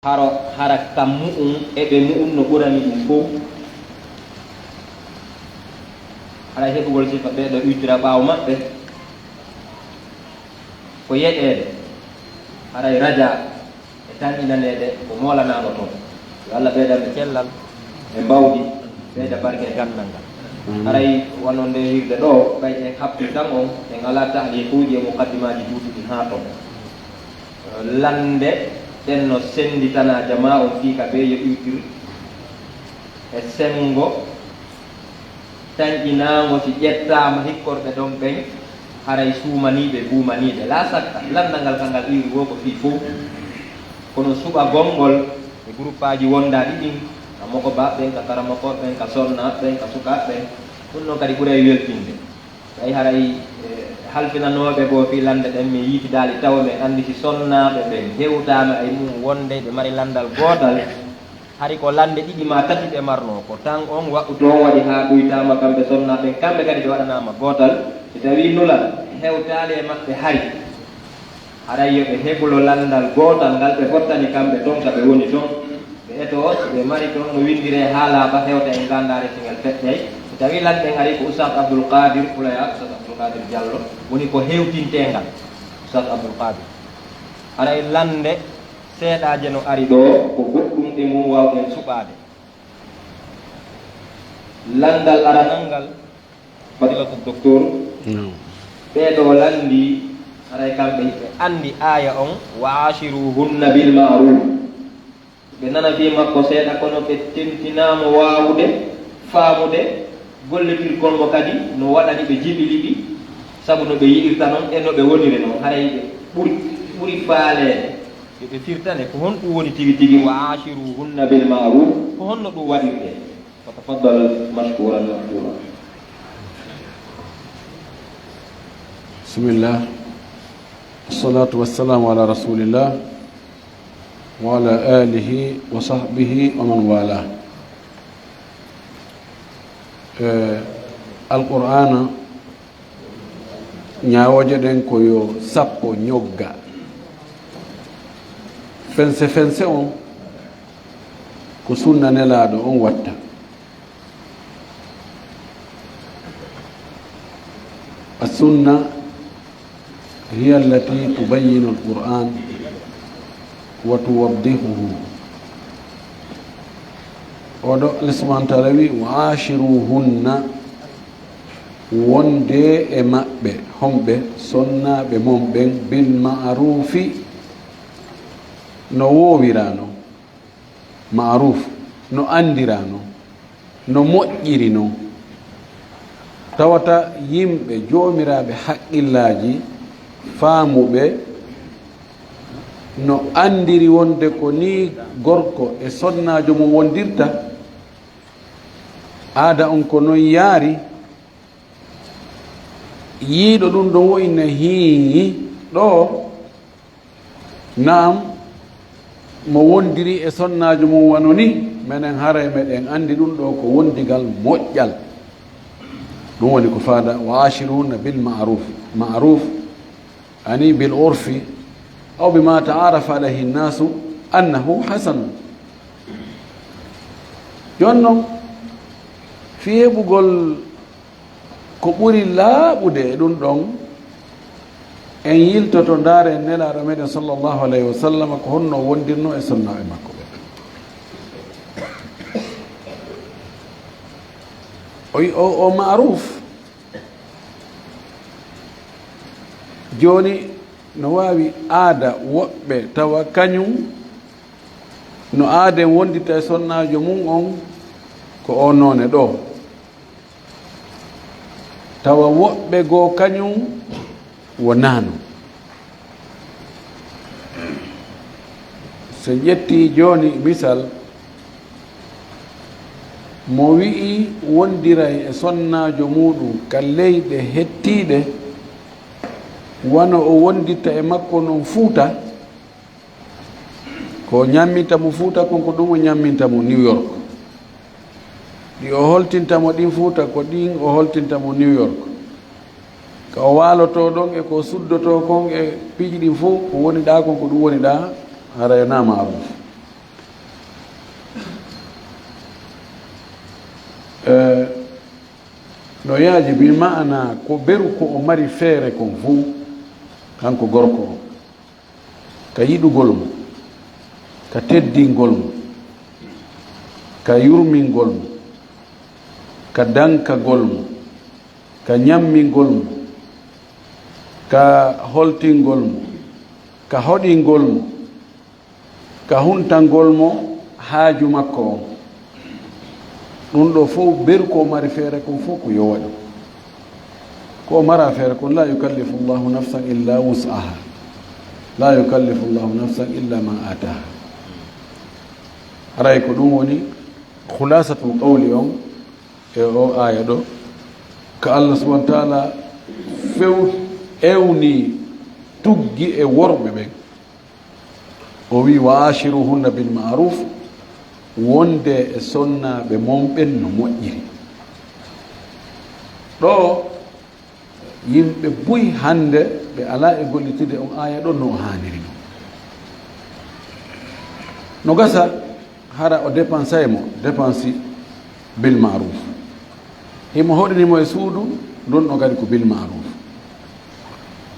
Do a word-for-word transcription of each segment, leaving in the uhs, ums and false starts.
Haro hara kam mu'un e ɓe mu'un no ɓurani ɗum fow. Haray heɓugol sifa ɓee ɗo iwtira ɓaawo maɓɓe ko yeɗeede, haray raja e tanƴinaneede ko moolanaango toon. Yo Allah ɓeydan ɓe cellal e mbawdi, ɓeyda barke e ganndal ngal. Haray wano nde hirde ɗo, ɓay en haɓɓi tan on, en alaa tahliikuuji e mukaddimaaji juutuɗi haa toon. Lannde ɗen no sennditana jamaa on fii ka bee yo iwtir e senngo tanƴinaango si ƴettaama hikkorɓe ɗon ɓen, haray suumaniiɓe, buumaniiɓe. Laa sakka, lanndal ngal ka ngal iwri woo ko fii fow. Kono suɓagol ngol e guruppaaji wondaaɗi ɗin, ka mokobaaɓe ɓen, ka karamokooɓe ɓen, ka sonnaaɓe ɓen, ka sukaaɓe ɓen, ɗum ɗon kadi ɓuray weltinde. Tawi haray, eh, halfinanooɓe goo fii lannde ɗen, min yiitidaali tawa min anndi si sonnaaɓe ɓen hewtaama e mum wonde ɓe mari lanndal gootal, hari ko lannde ɗiɗi maa tati ɓe marnoo, ko tan on waɗɗu toon waɗi haa ɗuytaama kamɓe sonnaaɓe ɓen, kamɓe kadi ɓe waɗanaama gootal. Si tawii nulal hewtaali e maɓɓe hari, haray yo ɓe hebulo lanndal gootal ngal ɓe fottani kamɓe toon ka ɓe woni toon. Ɓe etoo, si ɓe mari toon no winndiree haa laaɓa hewta e ngaandaare si ngal feƴƴay. Si tawii lannde ɗen ari ko Oustaz Abdoul Qadir Pulaya, Oustaz Abdoul Qadir Diallo, woni ko hewtinteengal Oustaz Abdoul Qadir. Haray lannde seeɗaaje no ari ɗoo, ko goɗɗum e mum waawɗen suɓaade. Lanndal aranal ngal, Fadilatu Doktor, Naam. Ɓee ɗoo lanndii, haray kamɓe hiɓe anndi aaya on, "Wa aashiruhunna bil ma'ruf." Ɓe nana fii makko seeɗa, kono ɓe tentinaama waawude faamude gollitirgol ngo kadi no waɗani ɓe jiɓi liɓi, sabu no ɓe yi'irta non e no ɓe woniri non, haray ɓe ɓuri, ɓuri faaleede. Yo ɓe firtane ko honɗum woni tigi tigi, "Wa aashiruhunna bil ma'ruf", ko honno ɗum waɗirtee? فتفضل مشكورا مأجورا. بسم الله. الصلاة والسلام على رسول الله وعلى آله وصحبه ومن والاه. Eh, Alqur'aana, ñaawooje ɗen ko yo sappo ñogga. Fense fense on, ko sunna Nelaaɗo on watta. As-sunna hiya allati tubayyinu al-Qur'an wa tuwaddihuhu. Oɗo Allah subhanahu wa ta'ala wi, "Wa ashiruhunna", wonde e maɓɓe, homɓe, sonnaaɓe mon ɓen, "bil ma'rufi", no woowirano. Ma'ruf, no anndirano, no moƴƴiri non. Tawata yimɓe joomiraaɓe haqqillaaji, faamuɓe, no anndiri wonde ko nii gorko e sonnaajo mum wondirta. Aada on ko non yaari. Yiiɗo ɗum ɗon wo ina hiiñi ɗo. Naam, mo wondiri e sonnaajo mum wano ni, menen haray meɗen anndi ɗum ɗo ko wondigal moƴƴal. Ɗum woni ko faada, "Wa ashiruhunna bil ma'ruf." Ma'ruf, ani bil urfi, aw bima ta'arafa alayhi nnasu annahu hasan. Jooni non, fii heɓugol ko ɓuri laaɓude e ɗum ɗon, en yiltoto, ndaaren Nelaaɗo meɗen sallallahu alayhi wa sallam ko honno o wondirno e sonnaaɓe makko ɓe. O, o, o ma'ruf, jooni no waawi aada woɓɓe tawa kañum no aaden wondirta e sonnaajo mum on ko o noone ɗo. Tawa woɓɓe goo kañum wonaano. So ƴettii jooni misal, mo wi'i wondiray e sonnaajo muuɗum ka leyɗe hettiiɗe, wano o wonditta e makko non Fuuta, ko o ñamminta mo Fuuta kon, ko ɗum o ñamminta mo New York. Ɗi o holtinta mo ɗin Fuuta, ko ɗin o holtinta mo New York. Ka o waalotoo ɗon e ko o suddotoo kon e piiji ɗin fof, ko woni ɗaa kon, ko ɗum woni ɗaa, hara yo naa ma'ruf. No yaaji bi maana ko beru ko o mari feere kon fuu, kanko gorko o, ka yiɗugol mo, ka teddingol mo, ka yurmingol mo, ka dankagol mo, ka ñammingol mo, ka holtingol mo, ka hoɗingol mo, ka huntangol mo haaju makko on. Ɗum ɗo fof beru ko mari feere kon fof ko yo waɗu. Ko mara feere kon, la yukallifu llahu nafsan illa wus'aha. La yukallifu llahu nafsan illa ma ataha. Haray ko ɗum woni khulasatul qawli on e o aya ɗo. Ka Allah subhanahu wa ta'ala few ewni tuggi e worɓe ɓen. O wi, "Wa ashiruhunna bil ma'ruf", wonde e sonnaaɓe mon ɓen no moƴƴiri. Ɗo yimɓe buy hannde ɓe alaa e gollitide on aya ɗon no o haaniri non. No gasa hara o dépensay mo dépense bil ma'ruf. Himo hoɗini mo e suudu, ɗun ɗon kadi ko bil ma'ruf.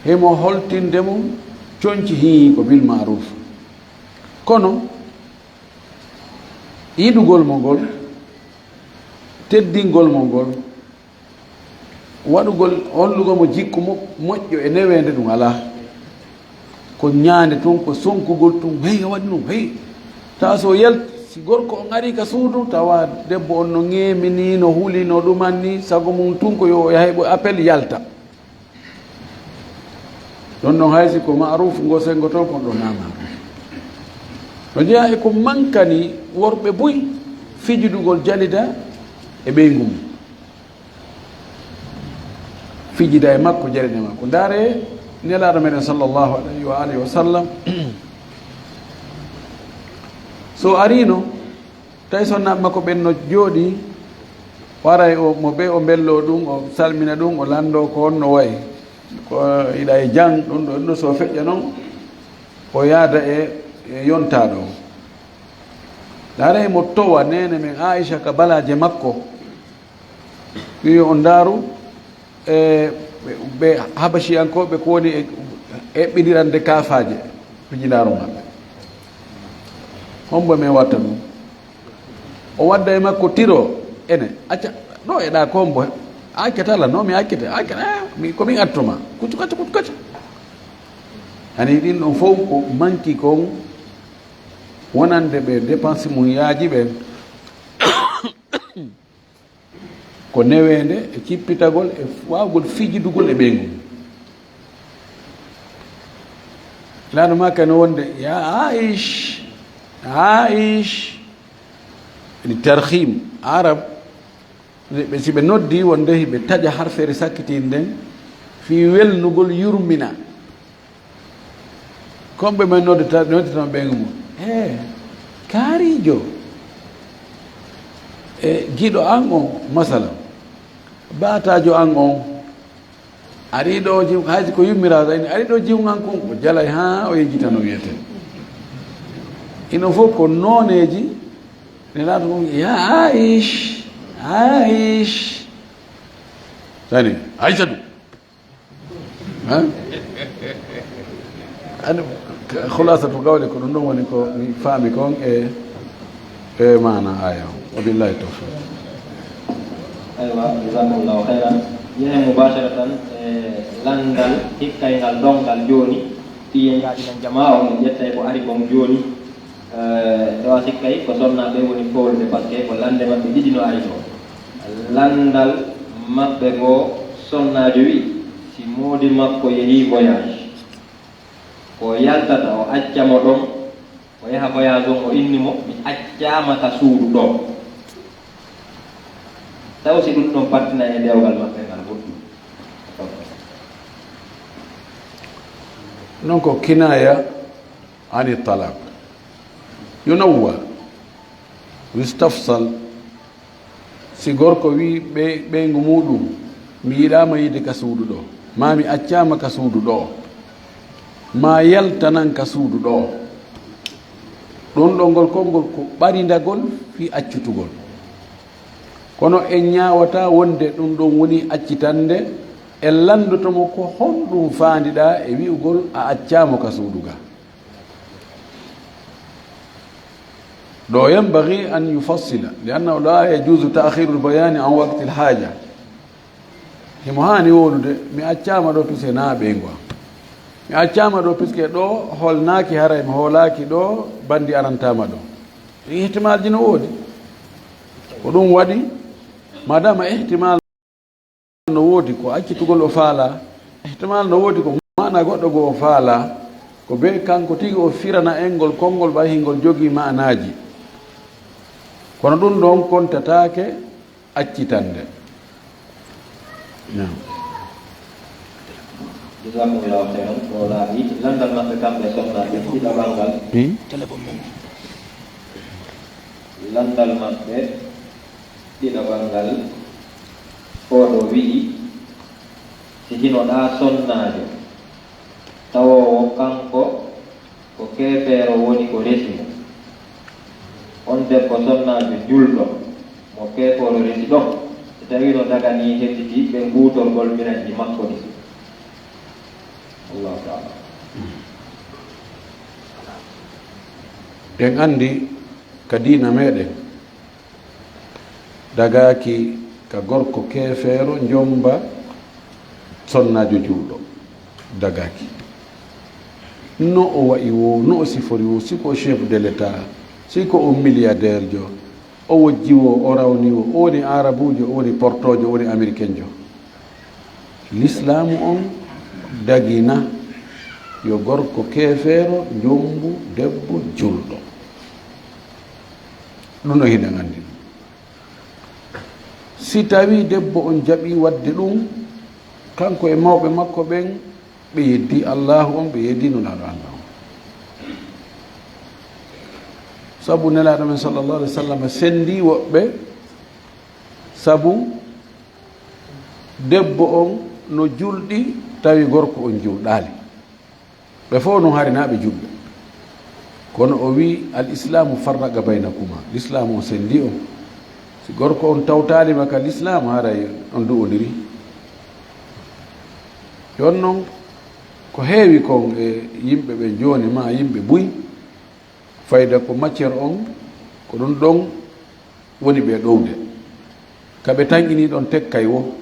Himo holtinde mo conci, hii, ko bil ma'ruf. Kono yiɗugol mo ngol, teddingol mo ngol, waɗugol, hollugol mo jikku mo-, moƴƴo e neweende, ɗum alaa. Ko ñaande tun, ko sonkugol tun, hey, a waɗi ɗum, hey. Tawa so yal-, si gorko on ari ka suudu, tawa debbo on no ŋeemini, no huli, no ɗuman ni, sago mum tun ko yo o yahay ɓo appel yalta. Ɗon ɗon hay si ko ma'ruf ngo sengoto, kon ɗon na ma'ruf. No jeyaa e ko mankani worɓe buy fijidugol jalida e ɓeyngu mum. Fijida e makko, jarine makko. Ndaare Nelaaɗo meɗen sallallahu alayhi wa alihi wa sallam. So arino, tawi sonnaaɓe makko ɓen no jooɗi, waray o, mo be o mbello ɗum, o salmina ɗum, o lanndo ko on no wayi. Ko iɗa e jang, ɗum ɗo, ɗum ɗo so feƴƴa non, o yaada e, e yontaaɗo o. Ndaare mo towa neene men Aisha ka balaaje makko. Wi on ndaaru, e, ɓe, ɓe Habashiyankooɓe ko woni e, eɓɓindirande kaafaaje, fijindaaru maɓɓe. Hombo men watta ɗum? O wadda e makko tiro, ene, acca, ɗo eɗa ko hombo, accata la, no mi accete, accata, ah, mi, ko min attuma, kucu, kacu, kucu, kacu. Hani ɗin ɗon fof ko manki kon wonande ɓe dépense mum yaaji ɓen. Ko neweende e cippitagol e waawgol fijidugol e ɓeyngu. Laana ma kano wonde, "Ya Aish, Aish." Ni tarhim, Arab, ɓe, si ɓe noddi wonde hiɓe taƴa harfeere sakkitiinde nden, fii welnugol yurmina. Komɓe men noddata, noddata ɓeyngu mum. "He, kaariijo. E giɗo an on, masala. Baataajo an on. Ari ɗo jiw, haysi ko yummiraa tan, ari ɗo jiw ngan kun, o jalay haa o yejjita no wiyete." Ino fof ko nooneeji, ne laata ɗum, "Ya Aish, Aish." Tani, Aishatu. Ha? Ani, khulasatu qawli ko ɗum ɗon woni ko mi faami kon e, e maana aya o. Wabillahi tawfiq. Aywa, jazakumullahu khairan. Yehen mubasharatan e landal hikkay ngal dongal jooni. Tiyen yaadinan jamaa o, min ƴettay ko ari kon jooni. Eh, ɗo a sikkay ko sonnaaɓe woni foolude, parce que ko lande maɓɓe ɗiɗi no ari ɗo. Landal maɓɓe goo, sonnaajo wi, si moodi makko yehi voyage, ko yaltata, o acca mo ɗon, o yaha voyage on, o inni mo, "Mi accaama ka suudu ɗo." Taw si ɗum ɗon pattina e dewgal maɓɓe ngal goɗɗum. Non ko kinaya ani talaq. Yunawwa, yustafsal, si gorko wi ɓe-, ɓeyngu muɗum, "Mi yiɗaama yiide ka suudu ɗo, maa mi accaama ka suudu ɗo, maa yaltanan ka suudu ɗo." Ɗon ɗo ngol konngol ko ɓarindagol fii accutugol. Kono en ñaawataa wonde ɗum ɗon woni accitande, en lanndoto mo ko honɗum faandiɗaa e wi'ugol a accaama ka suudu ga. Ɗo ينبغي أن يفصل، لأنه لا يجوز تأخير البيان عن وقت الحاجة. Himo haani wowlude, mi accaama ɗo puisque na ɓeyngu am. Mi accaama ɗo puisque ɗo holnaaki, haray mi hoolaaki ɗo, banndi arantaama ɗo. Ihtimaalji no woodi. Ko ɗum waɗi, madama ihtimaal no woodi ko accitugol o faalaa, ihtimaal no woodi ko maana goɗɗo goo o faalaa, ko bee kanko tigi o firana en ngol konngol ɓay hingol jogii maanaaji. Kono ɗum ɗon kontataake accitande. Naam. Jazakumullahu khairan. Ko laaɓi, lanndal maɓɓe kamɓe sonnaaɓe ɗiɗaɓal ngal. Hmm? Lanndal maɓɓe ɗiɗaɓal ngal, oo ɗo wi'i, si hino ɗaa sonnaajo, tawoowo kanko ko keefeero woni ko resi mo. On debbo sonnaajo julɗo mo keefeero resi ɗon, si tawii no daganii heɓtiti ɓe huutorgol miranji makko ɗin. Allahu taala. En anndi ka diina meɗen, dagaaki ka gorko keefeero jomba sonnaajo julɗo. Dagaaki. No o wa'i wo, no o sifori wo, si ko chef de l'État, si ko o milliardaire jo, o wojji wo, o rawni wo, o woni Arabuujo, o woni Portoojo, o woni Amerikenjo. Lislaamu on dagina yo gorko keefeero jombu debbo julɗo. Ɗum ɗo hiɗen anndi. Si tawii debbo on jaɓii waɗde ɗum, kanko e mawɓe makko ɓen, ɓe yeddii Allaahu on, ɓe yeddii Nulaaɗo Allah on. Sabu Nelaaɗo men sallallahu alaihi wa sallam senndii woɓɓe, sabu debbo on no julɗi, tawi gorko on julɗaali. Ɓe fof noon hari naa ɓe julɓe. Kono o wi'i, "Al islaamu farraqa baynakuma." Lislaamu on senndi on. Si gorko on tawtaali ma ka lislaamu, haray on du'ondiri. Jooni noon, ko heewi kon e yimɓe ɓe jooni, ma yimɓe buy, fayda ko matière on, ko ɗum ɗon woni ɓe ɗowde. Ka ɓe tanƴinii ɗon tekkay wo,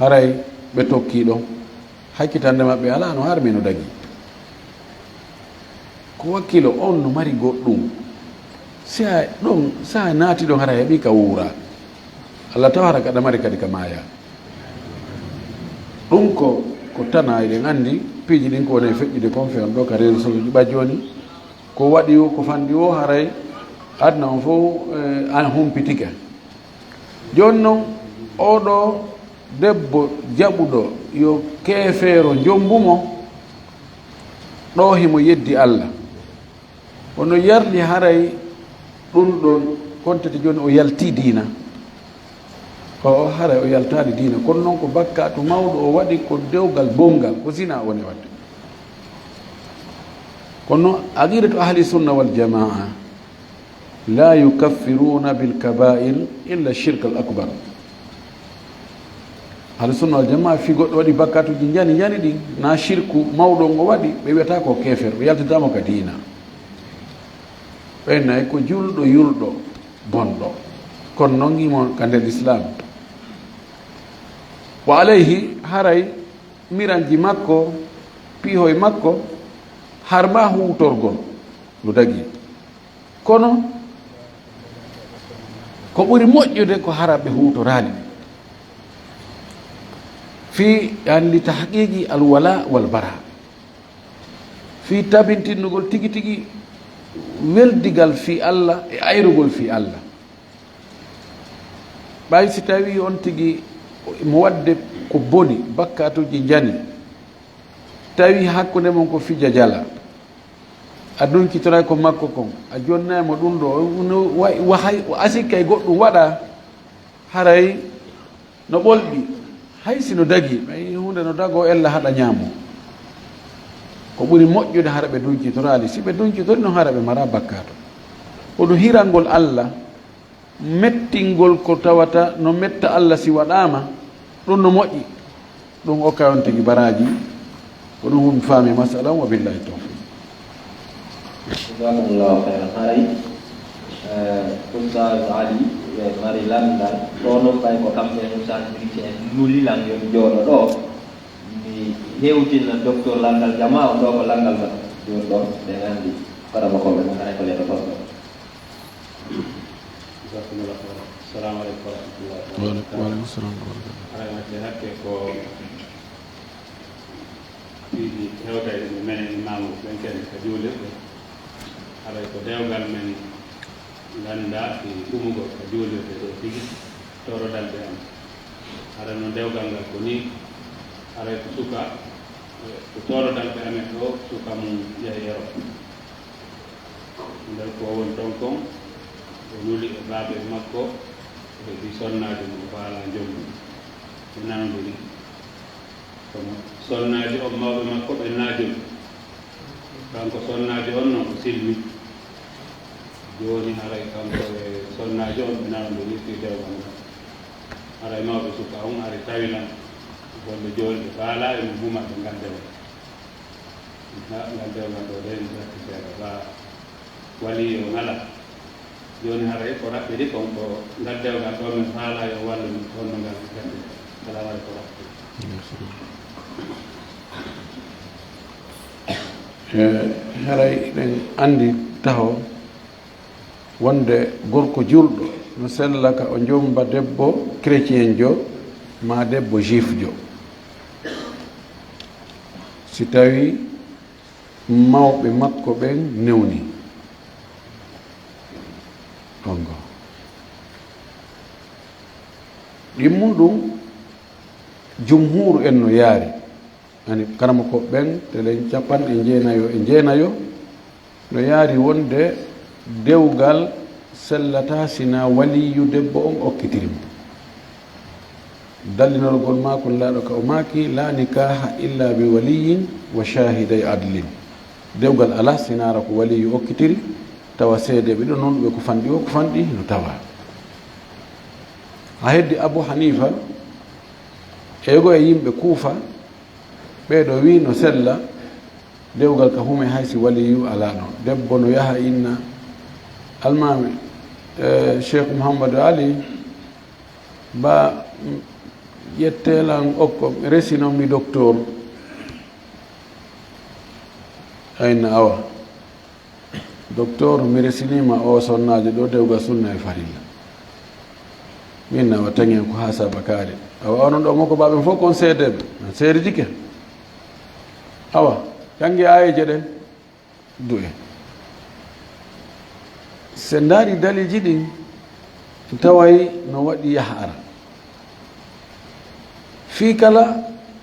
haray ɓe tokkii ɗon. Hakkitande maɓɓe alaa no harmi no dagi. Ko wakkilo on no mari goɗɗum. Si a ɗon, si a naati ɗon, haray heɓi ka wuura. Allah taw hara kaɗa mari kadi ka maaya. Ɗum ko, ko tana eɗen anndi, piiji ɗin ko woni e feƴƴude kon feewon ɗo ka réseau ji ɓa jooni. Ko waɗi wo, ko fanɗi wo, haray aduna on fof, eh, an humpitike. Jooni noon, oo ɗo debbo jaɓuɗo yo keefeero jombu mo, ɗo himo yeddi Allah. Kono yarli haray ɗum ɗon, kontati jooni o yaltii diina. O, o haray o yaltaali diina. Kono noon ko bakkaatu mawɗo o waɗi, ko dewgal bonngal, ko zina o woni waɗde. Kono aqidatu ahli sunna wal jamaa, la yukaffiruna bil kabair illa shirk al akbar. Ahlu sunna wal jamaa, fii goɗɗo waɗi bakkatuuji njani njani ɗin, na shirku mawɗo ngo waɗi, ɓe wiyata ko keefer, ɓe yaltinta mo ka diina. Ɓen nay ko julɗo yulɗo bonɗo, kono noon imo ka nder Islam. Wa alayhi, haray miranji makko, piihoy makko, har ma huutorgol no dagi. Kono ko ɓuri moƴƴude ko hara ɓe huutoraali. Fii, yani, li tahqiqi al wala wal bara. Fii tabintinnugol tigi tigi weldigal fii Allah e ayrugol fii Allah. Ɓay si tawii on tigi mo waɗde ko boni, bakkaatuuji njani, tawi hakkunde mon ko fija jala, a dunkitoray ko makko kon, a jonnay mo ɗum ɗo, no wa-, wa-, hay, o asii kay goɗɗum waɗa, haray no ɓolɗi, hay si no dagi, ɓay huunde no dagoo ella haɗa ñaamo. Ko ɓuri moƴƴude hara ɓe dunkitoraali, si ɓe dunkitori noon hara ɓe mara bakkaatu. Ko ɗum hirangol Allah, mettingol ko tawata no metta Allah si waɗaama, ɗum no moƴƴi. Ɗum okka on tigi baraaji. Ko ɗum humi faami masala on, wa billahi tawfiq. Jazakumullahu khairan. Haray, eh, Oustaz Ali, eh, mari lanndal. Ɗo noon ɓay ko kamɓe Oustaz Brice en nuli lan yo mi jooɗo ɗo. Mi hewtina docteur lanndal jamaa on ɗo ko lanndal maɓɓe. Jooni ɗon ɓe anndi. Koɗa makko ɓe haray ko leto goɗɗo. Jazakumullahu khairan. Assalamu aleykum wa rahmatullahi wa barakatuh. Wa aleykum salam wa rahmatullahi. Haray waɗde hakke ko piiji hewtayɗi no menen imaamu ɓen ken ka juulirɗe. Haray ko dewgal men ganda e ɗumugol ka juulirɗe ɗo tigi, torodal ɓe am. Haray no dewgal ngal ko ni, haray ko suka, ko torodal ɓe amen ɗo, suka mum yahi Erop. Nder ko won ton kon, o nuli e baaba e makko, e ɗi sonnaajo mo faala njombu. Ɓe nanodiri. Kono sonnaajo on mawɓe makko ɓe naajol. Kanko sonnaajo on non o silmi. Jooni haray kanko e sonnaajo on ɓe nanodiri fii dewgal ngal. Haray mawɓe suka on ari tawi lan. Golle jooni ɓe faala e mo huma ɓe ngal dewgal. Ha, ngal dewgal ɗo de mi satti seeɗa ba waliyo ngala. Jooni haray ko raɓɓiɗi kon ko ngal dewgal ɗo min faala yo wallu min ko honno ngal satti. Salamu aleykum wa rahmatullah. E, haray ɗen anndi taho wonde gorko julɗo no sella ka o jomba debbo chrétienjo maa debbo juifjo, si tawi mawɓe makko ɓen newni. Ongo ɗimmu ɗum jumhuru en no yaari. Ani karamoko ɓen telen capanɗe jeenayo e jeenayo no yaari wonde dewgal sellata sina waliyu debbo on okkitiri mo. Dallinorgol maako laaɗo ka o maaki, "La nikaha illa bi waliyin wa shahiday adlin." Dewgal ala sinaara ko waliyu okkitiri, tawa seedeɓe ɗo non ɓe ko fanɗi o ko fanɗi no tawa. Ha heddi Abu Hanifa, ego e yimɓe Kuufa, ɓee ɗo wii no sella dewgal ka hume hay si waliyu alaa ɗon. Debbo no yaha inna almaami, eh, Cheikh Mouhamadou Ali ba, mm, ƴetteelan okko, resinon mi docteur. Ayna awa. Docteur, mi resiniima o sonnaajo ɗo dewgal sunna e farilla. Min na wa taŋen ko haa sabakaare. Awa onon ɗo moko baɓen fof kon seedeɓe. Seedidike. Awa, janngi aayeeje ɗen. Du'e. Se ndaari daliji ɗin, taway no waɗi yaha ara. Fii kala,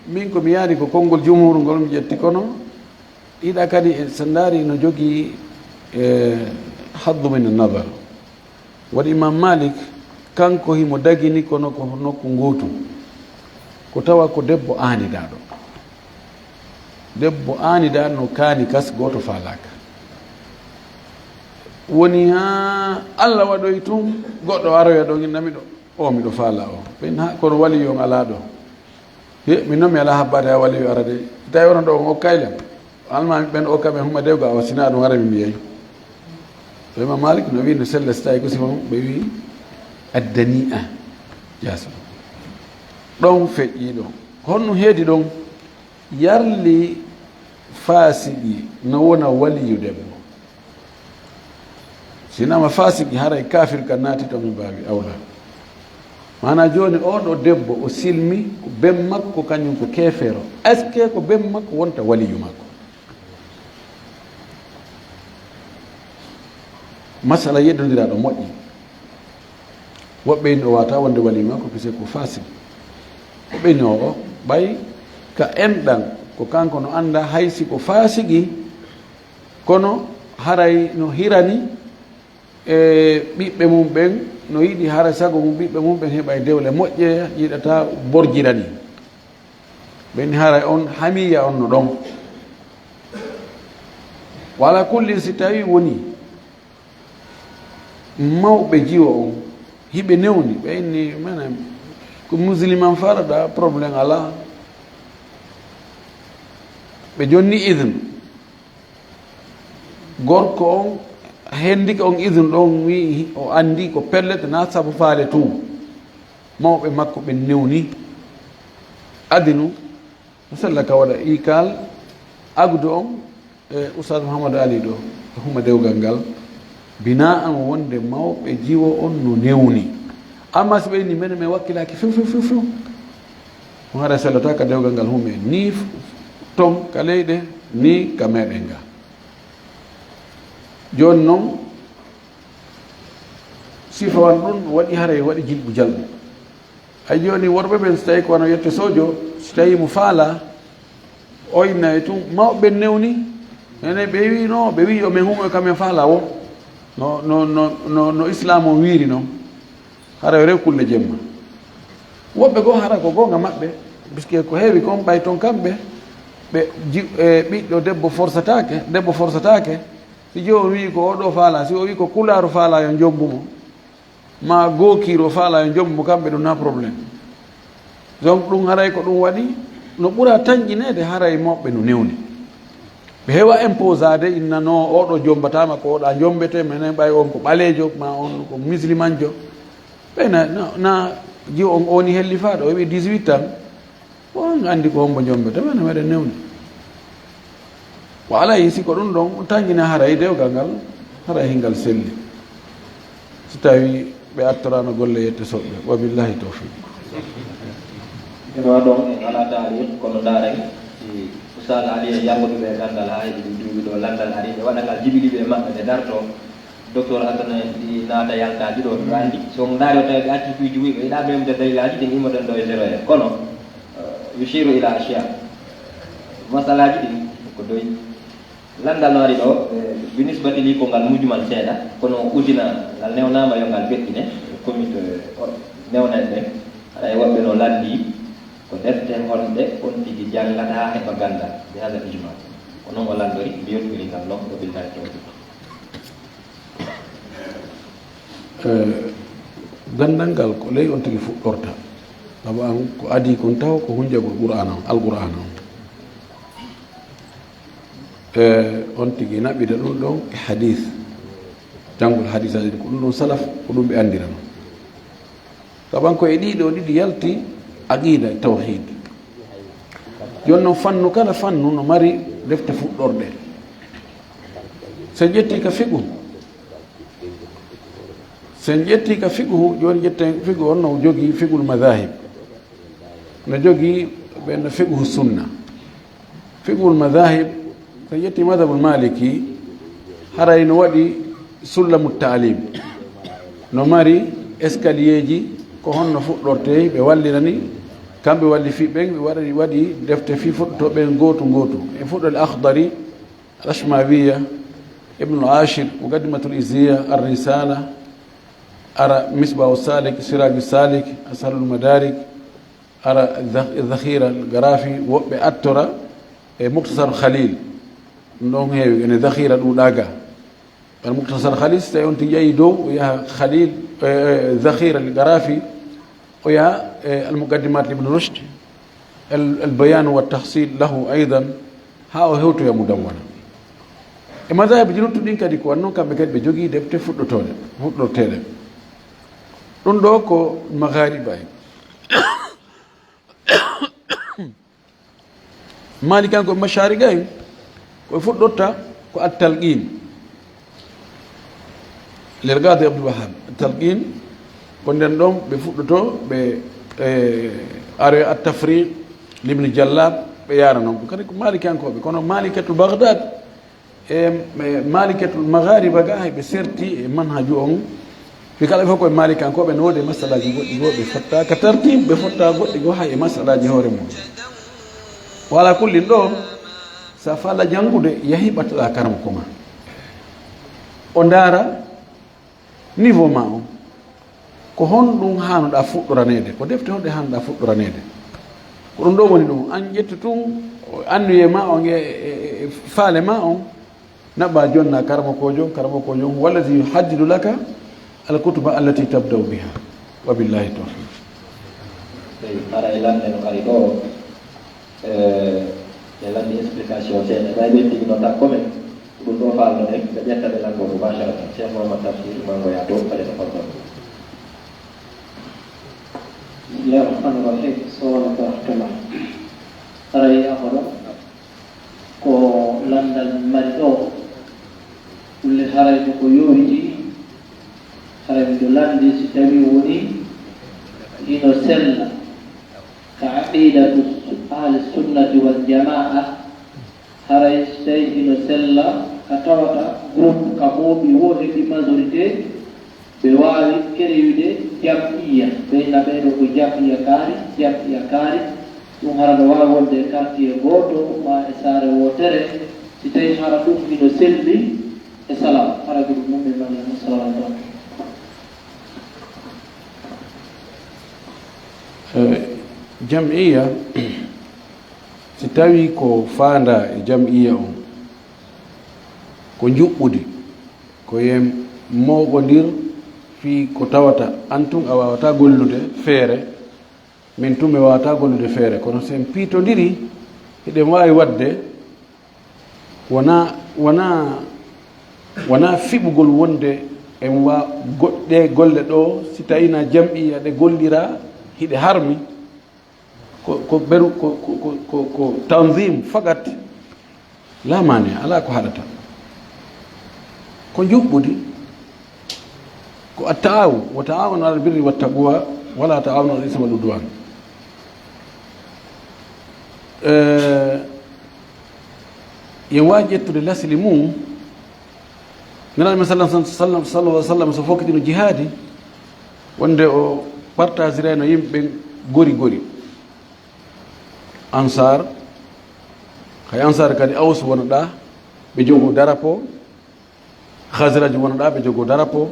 min ko mi yaari ko konngol jumhur ngol mi ƴetti kono, ɗiɗa kadi e, so ndaari no jogii, e, haddu min nadar. Waɗi Imam Malik, kanko himo dagini kono ko nokku ngootu. Ko tawa ko debbo aanidaaɗo. Debbo aanidaaɗo no kaani kas gooto faalaaka. Woni haa Allah waɗoyi tun goɗɗo aroya ɗon inna miɗo, o miɗo faala o. Ɓen haa kono wali yon alaa ɗo. He, min noon mi alaa habbaade haa waliyo ara de. Tawi onon ɗo on okkay lan. Almaami ɓen okka ɓen huma dewga o, sinaa ɗum ara mi mbiyay. To Imam Malik no wi'i no sella si tawi ko sifa mum, ɓe wi'i addani'a. Jaasi. Ɗon feƴƴi ɗon. Honno heedi ɗon? Yarli faasiki no wona waliyu debbo. Sinama faasiki haray kafir ka naati to min mbaawi awla. Maana jooni oo ɗo debbo o silmi, ko ben makko kañum ko keefeero. Est-ce que ko ben makko wonta waliyu makko? Masala yeddondiraaɗo moƴƴi. Woɓɓe ino o wata wonde waliyu makko, puisque ko faasiki. Woɓɓe ino o ɓay ka enɗan, ko kanko no annda hay si ko faasiki, kono haray no hirani e ɓiɓɓe mum ɓen, no yiɗi hara sago mum ɓiɓɓe mum ɓen heɓa e dewle moƴƴe, yiɗata borjirani. Ɓen haray on hamiya on no ɗon. Wala kullin si tawi woni mawɓe jiwo on, Hiɓe newni, ɓe inni, menen, ko musulman faraɗa, problème alaa. Ɓe jonni idne. Gorko on hendike on idne ɗon, wi o anndi ko pellet, na sabu faale tun. Mawɓe makko ɓen newni. Adinu, no sella ka waɗa ikal, agdu on, e Oustaz Mouhamadou Ali ɗo, e huma dewgal ngal, bina an wonde mawɓe jiwo on no newni. Amma si ɓe inni, menen, men wakkilaaki few, few, few, few. On hara sellata ka dewgal ngal hume, ni f-, ton ka leyɗe, ni ka meɗen ga. Jooni non, sifa wan ɗun waɗi haray waɗi jilɓu jalɓu. Ay jooni worɓe ɓen, si tawi ko wano yette sojo, si tawi mo faala, o inna e tun, mawɓe ɓen newni, ene ɓe wi no, ɓe wi yo men humo e ka men faala wo. No, no, no, no, no Islam on wiiri non. Hara yo rew kulle jemma. Woɓɓe goo hara ko goonga maɓɓe, puisque ko heewi kon ɓay ton kamɓe, ɓe ji-, e ɓiɗɗo debbo forsataake, debbo forsataake, si jooni wi ko o ɗo faala, si o wi ko kulaaru faala yo jombu mo, ma gookiiru o faala yo jombu mo, kamɓe ɗum na problème. Donc ɗum haray ko ɗum waɗi, no ɓura tanƴineede haray mawɓe no newni. Ɓe heewa imposaade, inna no, oɗo jombataama ko oɗa jombete, menen ɓay on ko ɓaleejo, ma on ko muslimanjo. Ɓe na, na, na jiwo on, o woni hellifaaɗo, o heɓi dix-huit ans. On anndi ko hombo jombete, menen meɗen newni. Ko alay, si ko ɗum ɗon tanƴina haray dewgal ngal, haray hingal selli. Si tawi ɓe attorano golle yette soɓɓe. Wa billahi tawfiq. Eno ɗon, en alaa taariik, kono ndaaren, si Oustaz Ali e yanngude ɓe ganndal haa heɓi ɗum duuɓi ɗo, lanndal ari, ɓe waɗa ngal jiɓi ɗiɗi e maɓɓe, ɓe darto. Docteur Hassane ɗi naata yaltaaji ɗo, ɗum anndi. So on ndaari o tawi ɓe acci fii juwi, ɓe yiɗaa memde dalilaaji ɗin, immoɗen ɗo e zéro heure. Kono, eh, yushiru ila ashiya. Masalaaji ɗin ko doy. Lanndal no ari ɗo, eh, binisbati li ko ngal mujmal seeɗa, kono usina ngal newnaama yo ngal feƴƴine, comité, eh, on newnen ɓe. Haɗa e woɓɓe no lanndi ko defte honɗe on tigi janngata haa heɓa ganndal, bi hada ijma. Ko non o lanndori, mi yottori ngal non, o billahi tawfiq. Eh, ganndal ngal ko ley on tigi fuɗɗorta. Sabu an ko adii kon taw ko hunjagol Qur'aana on, Alqur'aana on. E on tigi naɓida ɗum ɗon e hadis. Janngol hadisaaji ɗin, ko ɗum ɗon salaf, ko ɗum ɓe anndirano. Saban ko e ɗiɗo ɗiɗi yalti aqida e tawhid. Jooni non fannu kala fannu no mari defte fuɗɗorɗe. So en ƴetti ka fiqhu, so en ƴetti ka fiqhu, jooni ƴetten fiqhu on no jogii fiqhul madahib. No jogii ɓen fiqhu sunna. Fiqhul madahib, so ƴetti madhabul maliki, haray no waɗi sullamu taalim. No mari escalierji, ko honno fuɗɗortee, ɓe wallirani, kamɓe walli fii ɓen, ɓe waɗi, waɗi defte fii fuɗɗotoo ɓen gootu gootu. E fuɗɗo al Akhdari, al Ashmawiya, Ibnul Ashir, Muqaddimatul Izziya, Ar Risala, ara Misbahu Salik, Siraju Salik, Ashalul Madarik, ara Dha-, Dhakhira al Garafi, woɓɓe attora e Muktasar Khalil. Ɗum ɗon heewi, ene Dhakhira ɗuuɗaa ga. Al Muktasar Khalil, so tawi on tigi yahi dow, o yaha Khalil, e, e, Dhakhira al Garafi, o yaha, e, Al Muqaddimat Ibn Rushd, al, al Bayan wa Tahsil lahu aydan, haa o hewtoya Mudawwana. E madahibji luttuɗi ɗin kadi ko waɗi non, kamɓe kadi ɓe jogii defte fuɗɗotooɗe, fuɗɗorteeɗe. Ɗum ɗo ko maghariba en. Malikankoɓe mashariqa en, ko ɓe fuɗɗorta ko at-talqin. Lil Qadi Abdul Wahhab, at-talqin, ko nden ɗon ɓe fuɗɗoto, ɓe, e, aroya at-tafriq, Ibn Jallab, ɓe yaara non. Ko kadi ko Malikankoɓe, kono Malikatul Baghdad, e, e Malikatul Maghariba ga, hay ɓe serti e manhaju on. Fi kala fof koye Malikankooɓe no woodi e masalaji goɗɗi goo, ɓe fotta ka tartib, ɓe fotta goɗɗi goo hay e masalaji hoore mum. Wa ala kullin ɗo, sa fala janngude, yahi ɓattoɗa karamoko ma. O ndaara niveau ma on. Ko honɗum haanoɗa fuɗɗoraneede? Ko defte honɗe haanoɗa fuɗɗoraneede? Ko ɗum ɗo woni ɗum. An ƴettu tun, annuye ma on e, e, e, e faale ma on, naɓa jonna karamokoojo, karamokoojo on, wallazi yuhaddidu laka الكتب التي تبدأ بها. وبالله التوفيق. Eyi, hara e lande no ari ɗo, e lande explication seeɗa, ɓay ɓen tigi no takko men, ko ɗum ɗo faalno ɗen, ɓe ƴetta ɓe lango mubasharatan. Cheikh Mouhammad Tafsir, mango ya to, kadi no faalno. Bismillah ar-Rahman ar-Rahim. Sowona ko hakkama. Haray amoɗo ko landal mari ɗo, ɗulle haray ko ko yowiti, haray miɗo landi si tawi woni hino sella ka aqidatu ahli sunnati wal jamaa. Haray si tawi hino sella ka tawata groupe ka mooɓi wo heɓi majorité, ɓe waawi kereyude jam'iyya, ɓeyna ɓeeɗo ko jam'iyya kaari, jam'iyya kaari. Ɗum hara no waawi wonde e quartier gooto ma e saare wootere, si tawi hara ɗum hino selli e salam, hara ko ɗum mumɓe malla no salam ɗon. Jam'iyya, si tawii ko faandaa e jam'iyya on ko njuɓɓudi, ko yen mooɓondir fii ko tawata an tun a waawataa gollude feere, min tun mi waawataa gollude feere, kono si en piitondirii hiɗen waawi waɗde. Wonaa wonaa wonaa fiɓugol wonde en wa goɗɗe golle ɗo si tawii na jam'iyya ɗe golliraa hiɗe harmi. Ko ko beru ko ko ko ko tanzim fakat. Laa maane alaa ko haɗata. Ko njuɓɓudi. Ko attaawun, wa taawanu alal birri wa taqwa, wala taawanu alal ismi wal udwan. Yen waawi ƴettude lasli mum. Nelaaɗo men sallallahu alaihi wasallam so fokkitino jihaadi wonde o partagerayno yimɓe ɓen gori gori. Ansaar, hay Ansaar kadi Aws wonoɗaa ɓe jogoo darapo. Khazraj wonoɗaa ɓe jogoo darapo.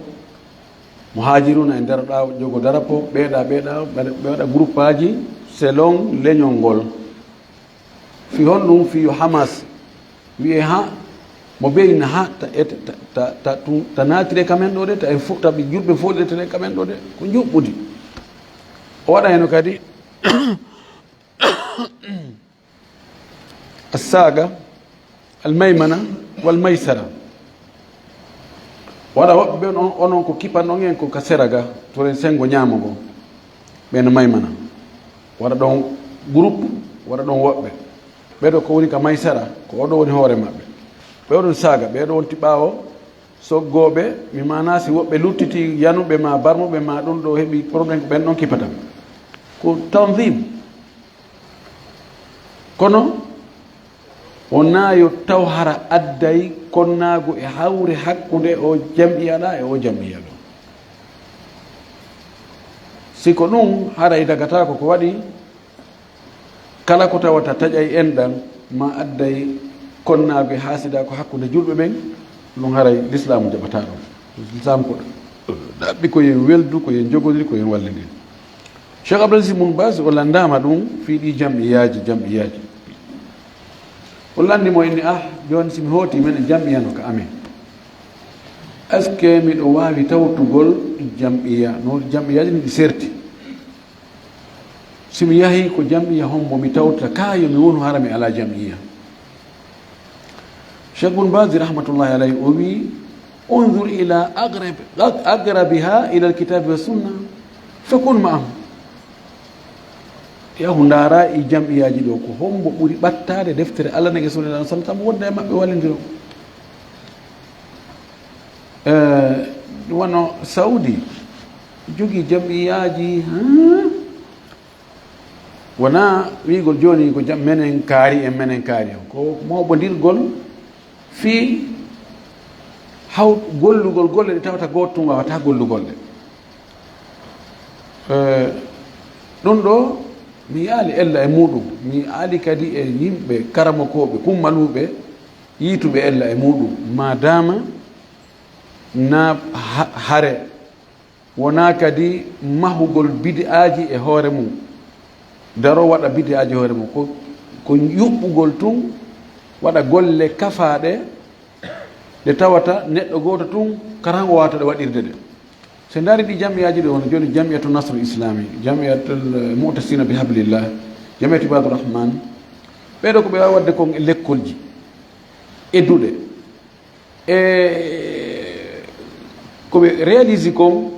Muhajiruna e nderoɗaa jogoo darapo. Ɓeeɗa ɓeeɗa ɓe waɗa groupaaji selon leñol ngol. Fii honɗum? Fii yo Hamas wi'e ha mo beyna ha ta naatire ka men ɗo de, ta en fof taɓi julɓe fof ɗetene ka men ɗo de, ko njuɓɓudi. O waɗa heno kadi assaaga almaymana wal maysara. Waɗa woɓɓe ɓen on onon ko kipan on en ko ka sera ga, toren sengo ñaamo go. Ɓen maymana. Waɗa ɗon groupe, waɗa ɗon woɓɓe. Ɓeɗo ko woni ka maysara, ko oɗo woni hoore maɓɓe. Ɓe oɗon saaga, ɓeɗo wonti ɓaawo soggooɓe, mi maana si woɓɓe luttiti yanuɓe ma barmuɓe ma ɗum ɗo heɓi problème ko ɓen ɗon kipata. Ko tanzim. Kono wonaa yo taw hara adday konnaagu e hawre hakkunde o jam'iya ɗa e o jam'iya ɗo. Si ko ɗum, haray dagataako ko waɗi kala ko tawata taƴay enɗan ma adday konnaagu e haasidaaku hakkunde julɓe ɓen, ɗum haray lislaamu jaɓataa ɗum. Lislaamu ko ɗaɓɓi ko yen weldu, ko yen jogodiri, ko yen wallidiri. Cheikh Abdul Aziz Bun Baz o lanndaama ɗum fii ɗii jam'iyaaji, jam'iyaaji. O lanndi mo inni, ah, jooni si mi hooti men e jam'iya no ka amen, est-ce que miɗo waawi tawtugol jam'iya no jam'iyaaji ni ɗi serti? Si mi yahii ko jam'iyya hombo mi tawta ka yo mi wonu hara mi alaa jam'iyya? Cheikh Bun Baz rahmatullahi alayhi o wii, unzur ila aqrabiha ila alkitabi wa sunna fa kun ma'ahum. Yahu ndaara e jam'iyyaaji ɗo ko hombo ɓuri ɓattaade deftere Allah nege sunna sallallahu alaihi wasallam wonda e maɓɓe wallindiro. Ɗum wano Saudi jogii jam'iyyaaji. Wonaa wi'ugol jooni ko jam menen kaari en, menen kaari en. Ko mooɓondirgol fii haw gollugol golle ɗe tawata gooto tun waawata gollugol ɗe. Ɗum ɗo mi yi'aali ella e muuɗum, mi yi'aali kadi e yimɓe karamokooɓe kummaluuɓe yiituɓe ella e muuɗum, maadaama na hare. Wonaa kadi mahugol bid'aaji e hoore mum, daro waɗa bid'aaji e hoore mum, ko ko yuɓɓugol tun, waɗa golle kafaaɗe ɗe tawata neɗɗo gooto tun karan o waawata ɗe waɗirde ɗe. So ndaari ɗi jamiyaaji ɗo, hono jooni Jamiyatu Nasru Islami, Jamiyatul Mu'tasina bi Hablillah, Jamiyatu Ibadur Rahman, ɓeeɗo ko ɓe waawi waɗde kon e lekkolji, e duɗe, e ko ɓe réalise kon,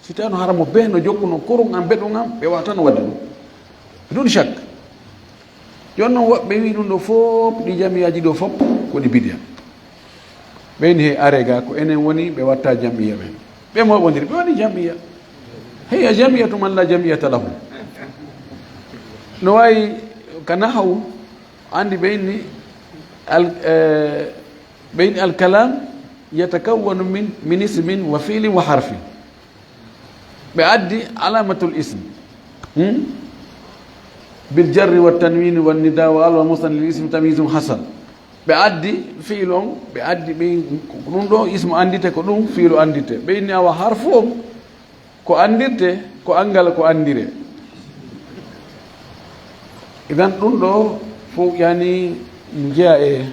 si tawno hara mo bee no jokkuno kurun am, beɗun am, ɓe waawata no waɗde ɗum. Bidun shak. Jooni noon woɓɓe wii ɗum ɗo fof, ɗi jamiyaaji ɗo fof ko ɗi bidiya. Ɓe ni he arega ko enen woni ɓe watta jam'iya ɓen. Ɓe moɓondiri, ɓe waɗi jam'iya. Heya jam'iyatu man la jam'iyata lahu. No wayi ka nahawu, andi ɓe inni al, eh, ɓe inni al kalam yatakawwanu min, min ismin wa fi'lin wa harfin. Ɓe addi alamatul ism. Hmm? Bil jarri wa tanwini wa nida wa al wa mustan lil ismi tamyizun hasan. Ɓe addi fi'il on, ɓe addi ɓe, ko ɗum ɗo ismu andite, ko ɗum fi'lu andite. Ɓe inni awa harfu on, ko andirte, ko angal ko andire. Idan ɗum ɗo fof yani jeya e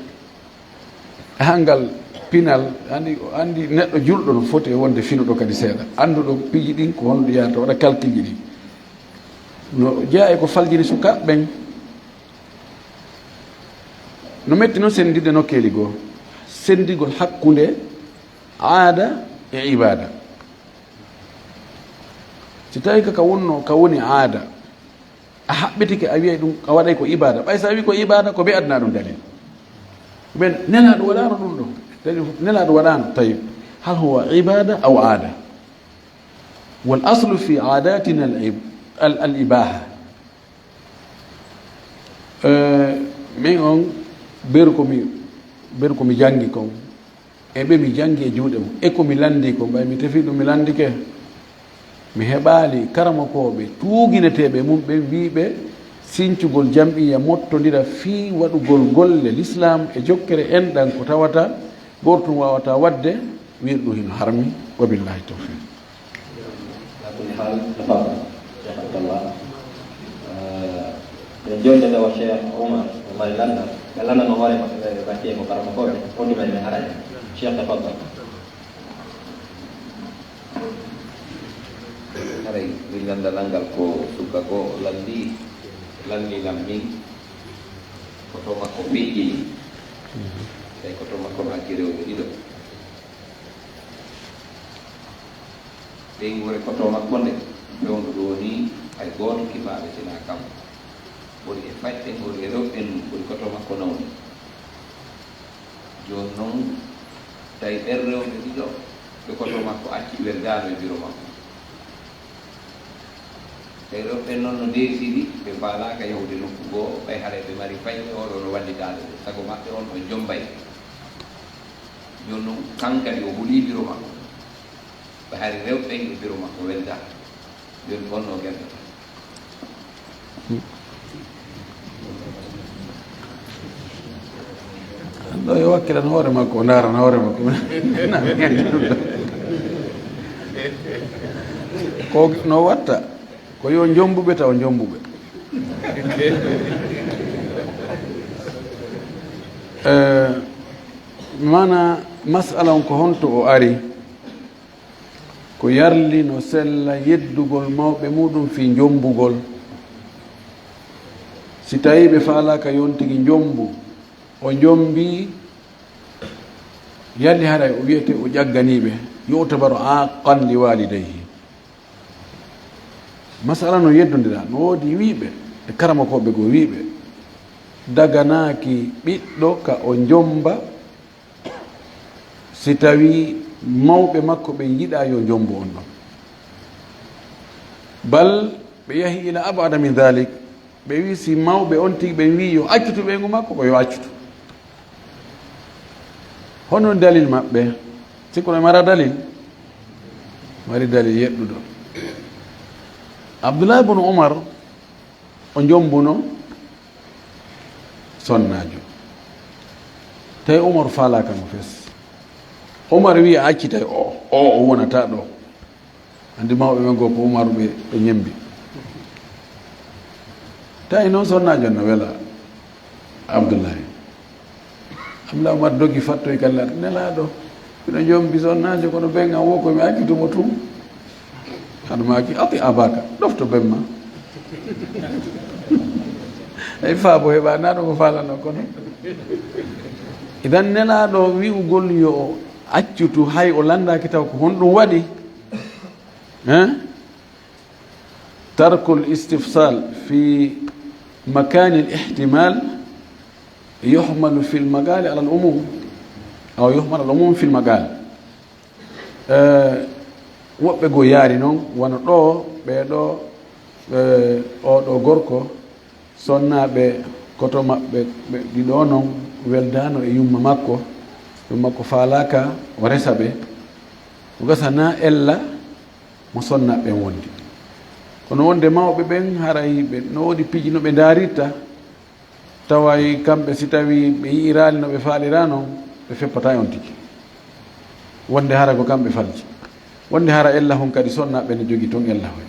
hangal pinal, andi, andi neɗɗo julɗo no foti e wonde finuɗo kadi seeɗa. Anduɗo piiji ɗin ko honɗo yahata waɗa calcul ji ɗin. No jeya e ko faljini sukaaɓe ɓen. No metti noon senndinde nokkeeli goo, senndigol hakkunde aada e ibaada. Si tawi ka, ka wonno, ka woni aada, a haɓɓitike, a wiyay ɗum, a waɗay ko ibaada. Ɓay so a wi ko ibaada, ko ɓe adna ɗum dalil. Ɓe nelaaɗo waɗaano ɗum ɗo. Dalil fof, nelaaɗo waɗaano. Tayyib. Hal huwa ibaada aw aada? Wal aslu fi aadatina al ib-, al, al ibaha. Eh, min on, beru ko mi, beru ko mi janngi kon, e ɓe mi janngi e juuɗe mum, e ko mi lanndi kon, ɓay mi tefi ɗum mi lanndike. Mi heɓaali karamokooɓe tuugineteeɓe mum ɓen wiiɓe sincugol jam'iya mottondira fii waɗugol golle lislaam e jokkere enɗan ko tawata gooto tun waawata waɗde, wiir ɗum hino harmi. Wa billahi tawfiq. Ala kulli haal, tafaddal, Cheikh Abdallah. Eh, ɓe jonde tawa Cheikh Oumar, o mari lanndal. Ɓe lanndano hoore maɓɓe, ɓe batte ko karamokooɓe, on tuma ɓe haray. Cheikh, tafaddal. Haray, min lanndal ngal ko subaka o lanndi, lanndi lam min, ko to makko feƴƴini. Tawi ko to makko no acci rewɓe ɗiɗo. Ɓeynguure ko to makko nde, fewndo ɗo ni, hay gooto kifaaɓe sinaa kanko. Woni e fayɓe, woni e rewɓe, woni ko to makko nawni. Jooni noon, tawi ɓen rewɓe ɗiɗo, ɓe ko to makko acci, weldaano e biro makko. Tawi rewɓe ɓen noon no deesiri, ɓe faalaaka yahude nokku goo, ɓay haray ɓe mari fayɓe, oɗo no wallitaade ɓe. Sago maɓɓe on, on jommbay. Jooni noon, kankadi o hulii biro makko. Ɓe hari rewɓe ɓen e biro makko welda. Jooni on no gerdata. Ɗo yo wakkilan hoore makko, o ndaarana hoore makko. Ko no watta, ko yo jommbuɓe taw jommbuɓe. Eh, maana masala on ko honto o ari? Ko yarli no sella yeddugol mawɓe muɗum fii jommbugol. Si tawii ɓe faalaaka yontigi jommbu, o jommbii, yalli haray o wiyete o ƴagganii ɓe, yu'tabaru aaqqan li waalidayhi. Masala no yeddondira, no woodi wiiɓe, e karamokooɓe goo wiiɓe, daganaaki ɓiɗɗo ka o jommba, si tawii mawɓe makko ɓen yiɗaa yo jommbu on ɗon. Bal ɓe yahi ila abada min dalik, ɓe wii si mawɓe on tigi ɓen wii yo accutu ɓeyngu makko, ko yo accutu. Hono dalil maɓɓe? Sikko no mara dalil? Mari dalil yeɗɗuɗo. Abdullah ibn Umar, o jommbuno sonnaajo. Tawi Umar faalaaka mo fes. Umar wi'i, "A accitay o, o, o wonata ɗo." Anndi mawɓe men goo ko Umar ɓe, ɓe ñemmbi. Tawi noon sonnaajo no wela Abdullahi. Abdullahi Umar dogi fattoyi ka Nelaaɗo. Miɗo jommbi sonnaajo, kono ɓen an wo ko mi accutu mo tun. Haɗa maaki, ati abaka, ɗofto bemma. Ay faabo heɓa, na ɗo ko faalano kono. Idan nelaaɗo wi'ugol yo o accutu hay o lanndaaki taw ko honɗum waɗi. Hein? Tarkul istifsal fi makanil ihtimal yuhmalu fil maqali ala al umum, aw yuhmal al umum fil maqal. Eh, woɓɓe goo yaari noon, wano ɗoo, ɓee ɗoo, eh, oo ɗoo gorko, sonnaaɓe koto maɓɓe, ɓe ɗiɗo noon, weldaano e yumma makko, yumma makko faalaaka o resa ɓe, ko gasa na ella mo sonnaaɓe ɓen wondi. Kono wonde mawɓe ɓen, haray ɓe no woodi piiji no ɓe ndaarirta, Taway kamɓe, si tawii ɓe yi'iraali no ɓe faalira non, ɓe feppataa e on tigi. Wonde hara ko kamɓe falji. Wonde hara ella hon kadi sonnaaɓe ne jogii ton ella hon.